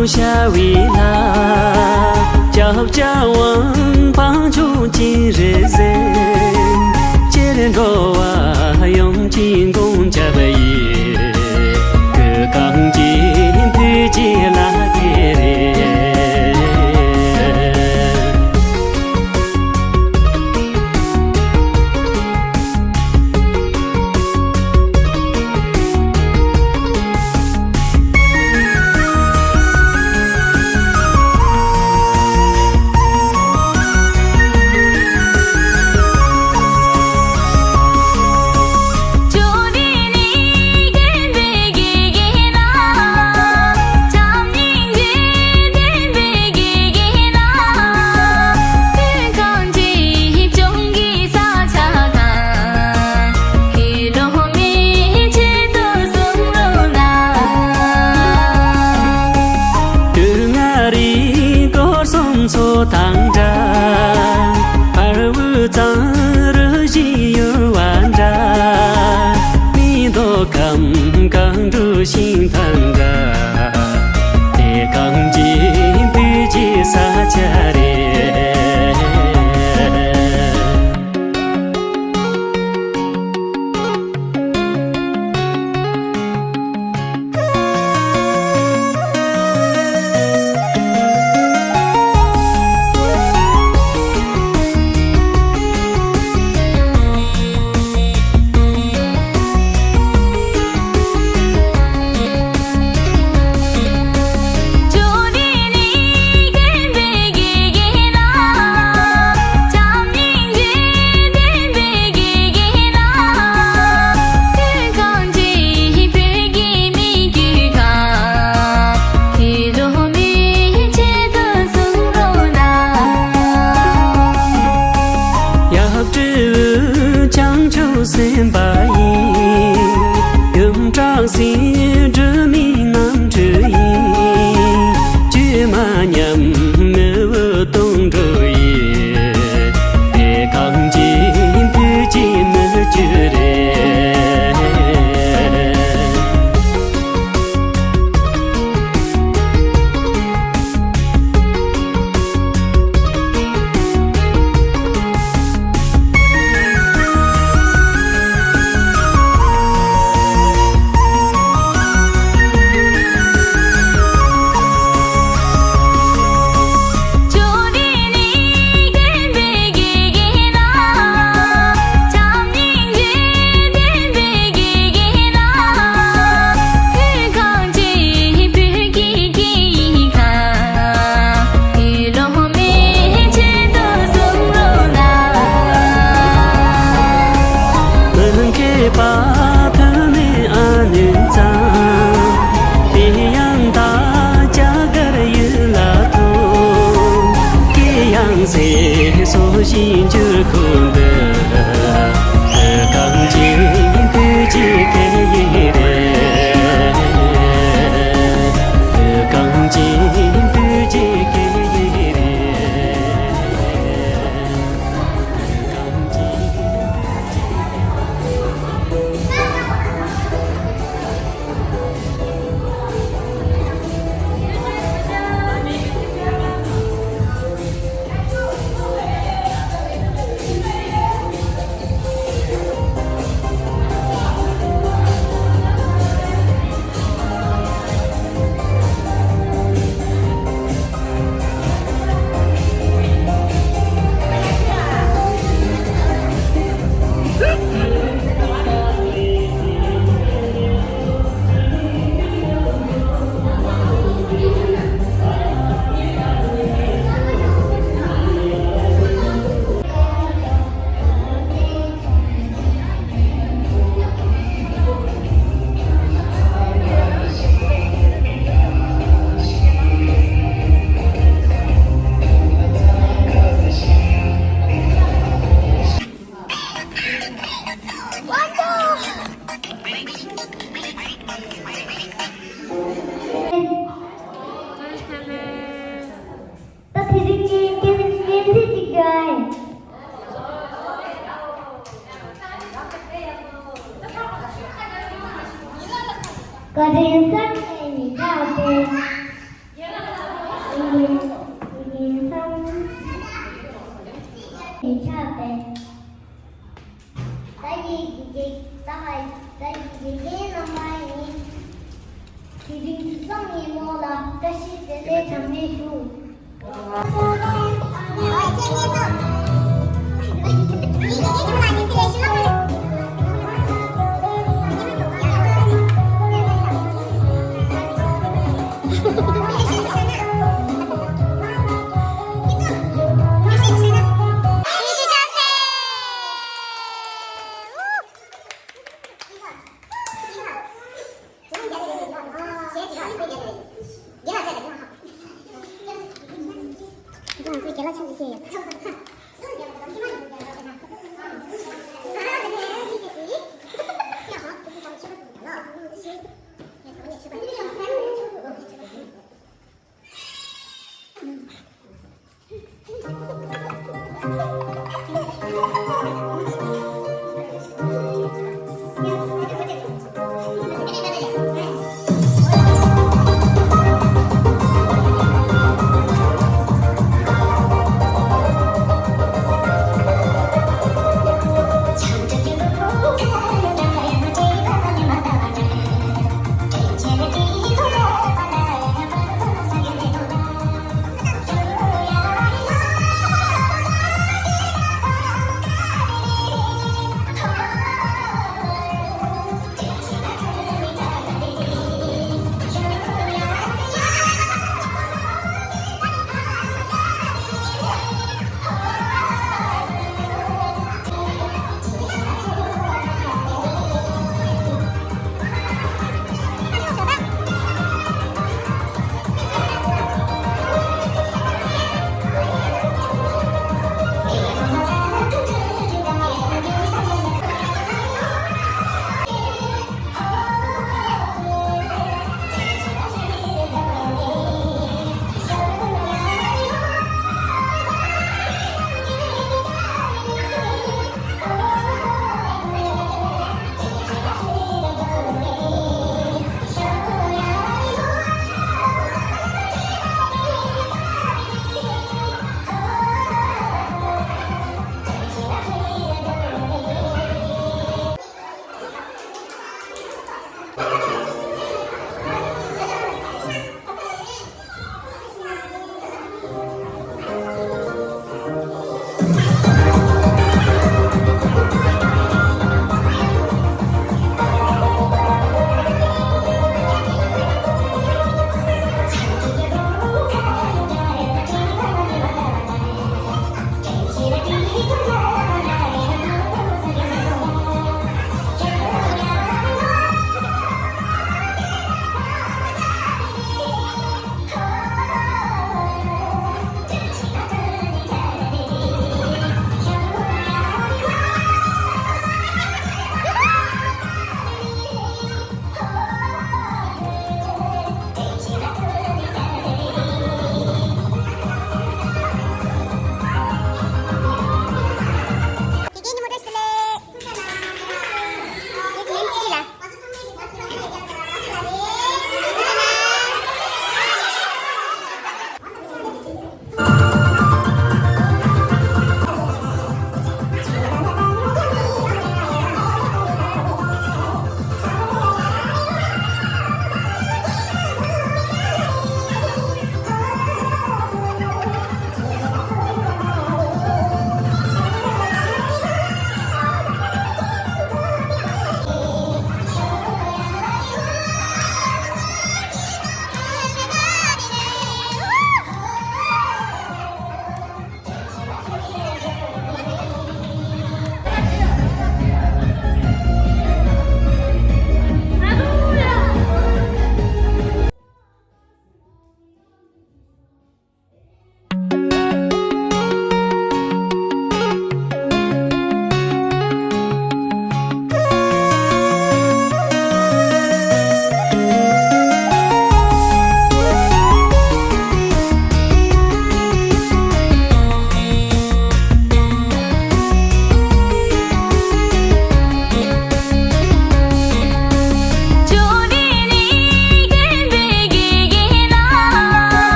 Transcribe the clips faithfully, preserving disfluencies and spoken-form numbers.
བྱ་བའི་ལྷ། སྐྱབས་བཅོལ་དབང་འཕང་མཆོག་སྤྱན་རས་གཟིགས། སྤྱིར་འགྲོ་བ་ཡོངས་ཀྱི་མགོན་སྐྱབས་ཡིན། གུས་གང་ཅི་ཕུལ་གྱི་ལྷ་དེ་རེད། དུས་ང་རིག་སྐོར་གསུམ་མཚོ་དང་འདྲ། བར་དབུས་གཙང་རུ་བཞི་ཡུལ་བ་འདྲ། མི་མདོ་ཁམས་གངས་འབྲུག་ཤིང་ཐང་འདྲ། དེ་གངས་ཅན་བོད་ཀྱི་ས་ཆ་རེད། ཡབ་སྤྲུལ་བྱང་ཆུབ་སེམས་དཔའ་ཡིན། ཡུམ་བྲག་སྲིན་སྒྲོལ་མའི་རྣམ་འཕྲུལ་ཡིན། བཅོས་མ་ཉམས་མི་བུ་དོན་གྲུབ་ཡིན། དེ་གངས་ཅན་བོད་ཀྱི་མི་རྒྱུད་རེད། མི་མཁས་པ་ཕུ་ནུ་ཨ་ནུ་ཚང་། དེ་ཡང་ད་རྒྱ་གར་ཡུལ་ལ་ཐུག་གེ་ཡང་ཟེར་སོ་བཞིན་འགྱུར་ཁུལ་འདི། གངས་ཅན་བོད་ཀྱི་སྐད་ཡིག་རེད། གངས་ཅན་བོད་ཀྱི་སྐད་ཡིག་རེད། ད་དེ་རིང་ངས་སྐད་སྐད་ཆ་གཅིག་བརྗོད་ཨ་ཡིན། བཀའ་དྲིན་བསམ་ནས་ཉིན་ཐག་པས། ཡིན་ཆགས་པས། ད་ཡི་དགེ་རྒན་ད་ཧ་ད་ཡི་དགེ་རྒན་རྣམ་པ་ཡིན། དེ་རིང་དུས་བཟང་ངན་མོ་ལ་བཀྲ་ཤིས་བདེ་ལེགས་གྲངས་མེད་ཞུ།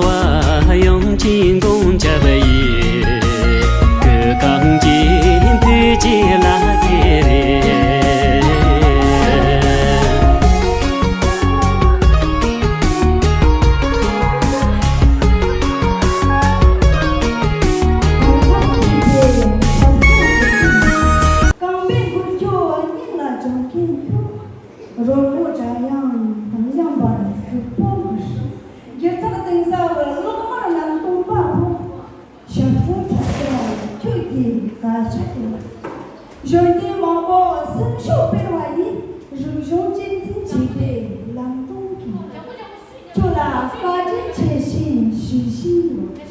བ་ཡོངས་ཀྱི་དགོངས་འཇབ་ཡིས། གོས་གང་གི་དུས་ཀྱི་ལ་ཁེ་རེ། རྐང་པའི་འགུལ་སྐྱོད་སྙིང་ལ་སྦྱོང་མཁན་ཁྱོད། རོལ་མོ་སྒྲ་དབྱངས་དང་ཡང་བར་གཟུགས་པོ་མི་ཧྲིལ། སྒྱུ་རྩལ་གཏིང་ཟབ་གློག་དམར་ལམ་སྟོན་པ་པོ། ཞབས་བྲོ་འཁྲབ་སྟོན་ཁྱོད་ཀྱི་དགའ་ཆ་སྟོན། གཞོན་སྐྱེས་མང་པོ་སེམས་ཤུགས་སྤེལ་བ་ཡིས། རིག་གཞུང་གཅེས་འཛིན་བྱེད་པའི་ལམ་སྟོན་གྱིས། ཁྱོད་ལ་བཀའ་དྲིན་ཆེ་ཞེས་ཞུ་བཞིན་ཡོད།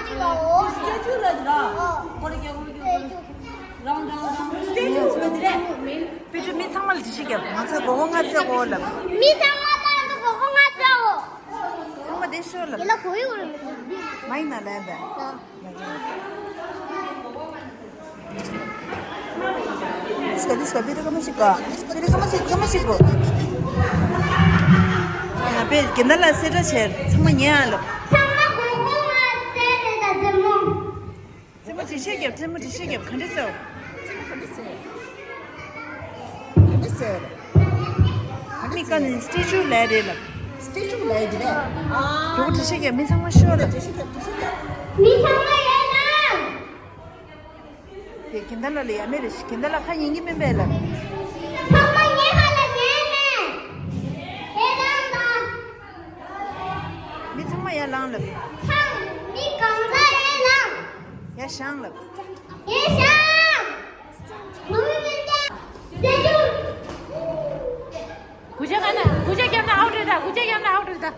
སྐད་ཅིག་ལ་ར། ཀོ་རེ་ཀེ་ཀོ་རེ་ཀེ་ཀོ་རེ། རང་རང་རང་སྐད་ཅིག་ལ་དེ་རེད། དཔེ་ཆ་མི་ཚང་མ་ལ་འགྲེལ་བཤད་རྒྱབ། ང་ཚོ་སྒོར་མོ་ལྔ་བརྩེགས་འོ་ལབ། མི་ཚང་མ་ལ་སྒོར་མོ་ལྔ་བརྩེགས་འོ། ཚང་མ་དེ་ཤོད་ལབ། ཡིན་ལ་གོ་ཡི་གོ་རེད། མ་ཡིན་ན་ལན་པས། ད། དིས་ཀ་དིས་ཀ་བེ་རི་ཀ་མ་ཞིག་ག་བེ་རི་ཀ་མ་ཞིག་ཀ་མ་ཞིག་གོ། ཡ་པེ་རྒན་ད་ལ་སེ་ཏྲ་ཆེར་ཚང་མ་ཉན་ཨ་ལབ། ཚང་མ་གོ་གོ་མ་ཚེ་རེ་ད་ཙེ་མོ། ཙེ་མོ་འགྲེལ་བཤད་རྒྱབ། ཙེ་མོ་འགྲེལ་བཤད་རྒྱབ། ག་འདྲ་ཟེར། ག་འདྲ་ཟེར། མི་ཀ་ནི་སི་ཊེ་ཅུ་ལས་རེད་ལབ། སི་ཊེ་ཅུ་ལས་རེད། ཨ། ཡོ་འགྲེལ་བཤད་རྒྱབ། མི་ཚང་མ་ཤོད་ལབ། འགྲེལ་བཤད་རྒྱབ། འགྲེལ་བཤད་རྒྱབ། མི་ཚང་མ་ཡོད་ན། དེ་རྒན་ད་ལ་ལ་ཡ་མེད་རེད། རྒན་ད་ལ་ཁ་ཉན་གྱི་མིན་པས་ལབ། ཚང་མ་ངའི་ཁ་ལ་ཉན་མེད། དེ་རང་དང་། མི་ཚང་མ་ཡར་ལངས་ལབ། ཚང་མི་གང་ཟག་རེ་ལངས། ཡར་བཞེངས་ལབ། ཡར་བཞེངས། བུ་མོ་མི་འདྲ། སེ་ཅུ། གུ་ཅ་ག་ན་གུ་ཅ་བརྒྱབ་ན་ཨའུ་ཊི་རེད་ད། གུ་ཅ་བརྒྱབ་ན་ཨའུ་ཊི་རེད་ད།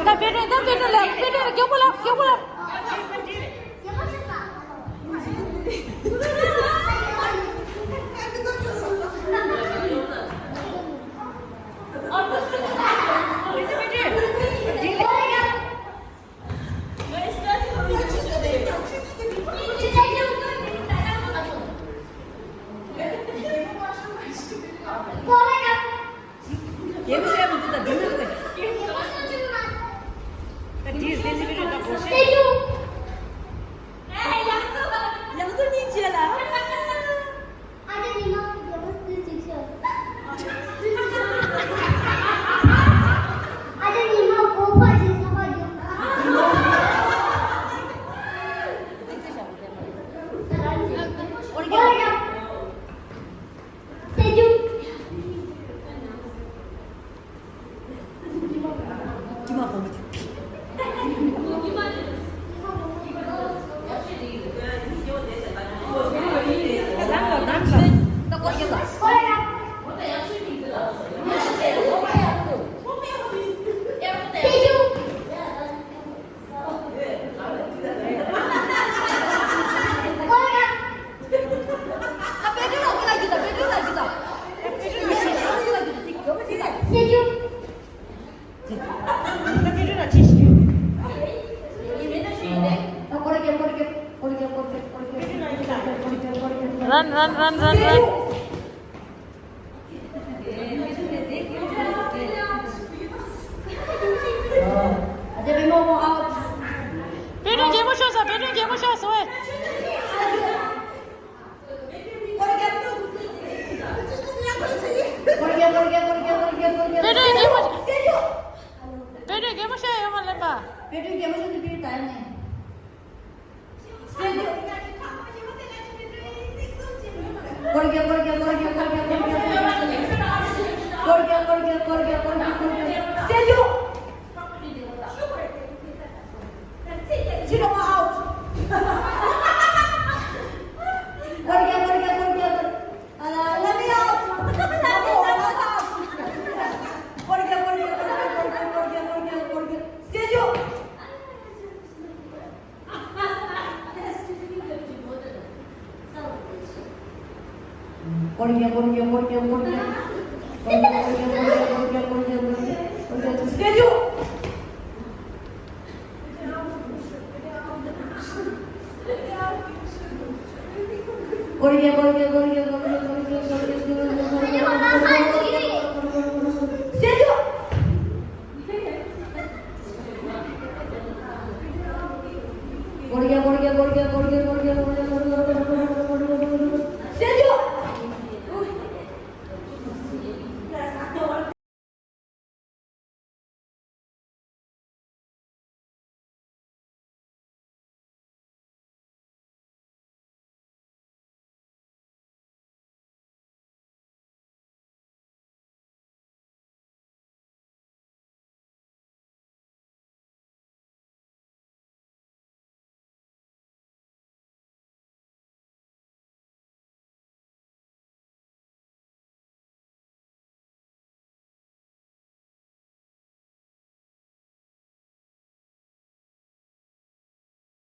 ད་པེ་ཏྲེ། ད་པེ་ཏྲེ་ལ། པེ་ཏྲེ་ལ་མགྱོགས་པོ་ལབ། མགྱོགས་པོ་ལབ། Run, run, run, run, run. དཔེ་སྐྲུན་རྒྱལ་མོ་ཤོག་སོ། དཔེ་སྐྲུན་རྒྱལ་མོ་ཤོག་སོ་ཨེ། དཔེ་སྐྲུན་རྒྱལ་མོ། དཔེ་སྐྲུན་རྒྱལ་མོ་ཤོག་ཡོད་མ་ལེན་པ། དཔེ་སྐྲུན་རྒྱལ་མོ་ཤོག་ཡོད་མ་ལེན་པ། དཔེ་སྐྲུན་རྒྱལ་མོ་ཤོག་དཔེ་སྐྲུན་ད་ཡོད་ནས།